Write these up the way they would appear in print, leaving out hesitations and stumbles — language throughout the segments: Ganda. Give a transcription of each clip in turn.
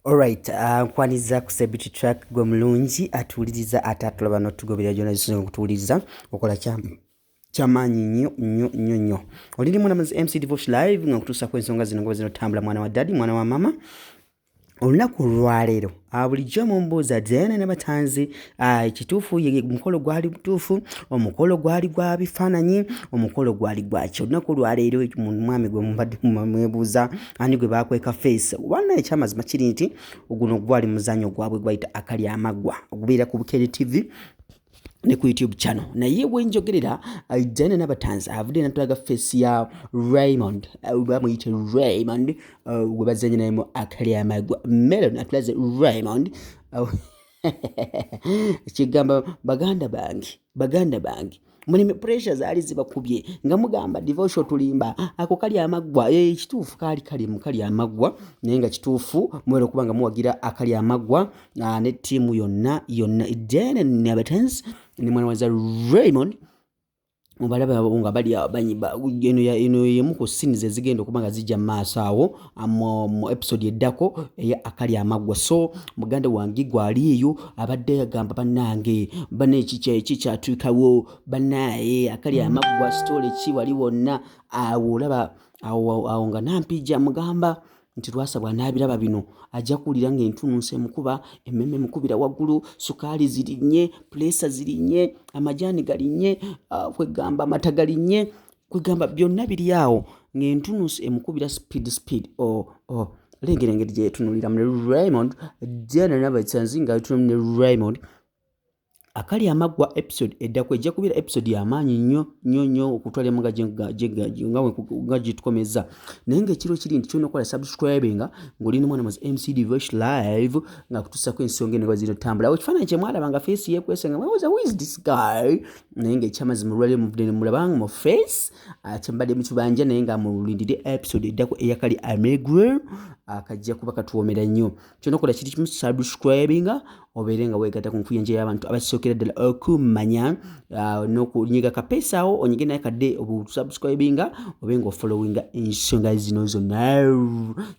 Alright, nkwaniza ku Celebrity Track, gwe mulungi atuwuliriza ate atulaba n'otugoberera gyonna zisinga okutuwuliriza. Okola kyamaanyi nnyo nnyo nnyo nnyo. Olirimu namazi MC Devosh Live nga nkutuusaku ensonga zino nga zino tambula, mwana wa daddy, mwana wa mama. Olunaku olwaleero, bulijjo mumbuuza Diana Nabatanzi, kituufu omukolo gwali butuufu, omukolo gwali gwa bifaananyi, omukolo gwali gwaki? Olunaku olwaleero mwami gwe mubadde mwebuuza ani gwe bakweka face wana, ekyamazima kiri nti guno gwali muzannyo gwabwe gwayita Akali Amaggwa, ogubeera ku Bukere TV ne ku YouTube channel. Naye wenjogerera, Diana Nabatanzi avudde natulaga face ya Raymond, bamuyite Raymond, gwe bazanye naye mu Akali Amaggwa. Melon atulaze Raymond. Kigamba baganda bange, baganda bange, muleme pressure zaali zibakubye nga mugamba Devotion tulimba, ako kali amaggwa. Ekituufu kaali kali mu kali amaggwa, naye nga kituufu mubeera okuba nga muwagira Akali Amaggwa ne ttiimu yonna yonna. Diana Nabatanzi ne mwana waza Raymond mubalaba nga bali eno yemu ku scenes ezigenda okuba nga zijja mu maaso awo mu episode eddako eya Akali Amaggwa. So muganda wange gwali eyo abadde yagamba, bannange, bana, eki kyatuukawo bannaye Akali Amaggwa story ki wali wonna awo olaba awo nga Nampijja mugamba nti Lwasa bw'anaabiraba bino ajja kuwulira ng'entununsi emukuba, emmeme emukubira waggulu, sukaali zirinnye, puleesa zirinnye, amajaani galinnye, kwegamba amata galinnye, kwegamba byonna biri awo ng'entununsi emukubira speed speed. Oh, lengera engeri gye yetunuliramu ne Raymond. Diana Nabatanzi nga yetunulamu ne Raymond. Akali Amaggwa episode eddako ejja kubeera episode y'amaanyi nnyo nnyo nnyo okutwaliramu nga gyetukomeza. Naye ng'ekiro kiri nti kyolina okukola, subscribinga ng'oli ne mwana mazi MC Devosh Live nga kutuusako ensonga eno nga zino tambula. Awo ekifaananyi kye mwalaba nga face yeekwese nga mwebuuza, "Who is this guy?" Naye ng'ekyamazima olwaleero muvudde ne mulaba mu face kyembadde mukibanja, naye nga mulindire episode eddako eyakali Amaggwa, akajja kuba katuwoomera nnyo. Kyonna okola kiri kimu, subscribinga obeere nga weegatta ku nkuyanja y'abantu abasookera ddala okumanya n'okunyiga kapeesa awo, onyige naye kadde obusubscribinga obe nga ofollowinga ensonga zino zonna.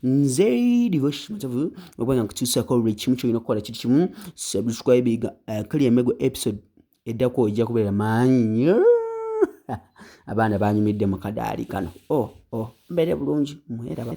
Nze Devosh Matovu oba nga nkutuusaako buli kimu. Kyolina okukola kiri kimu, subscribinga. Akali Amaggwa episode eddako ejja kubeera maanyi nnyo. Abaana banyumidde mu kadaali kano. Oh, mbeere bulungi, mweraba.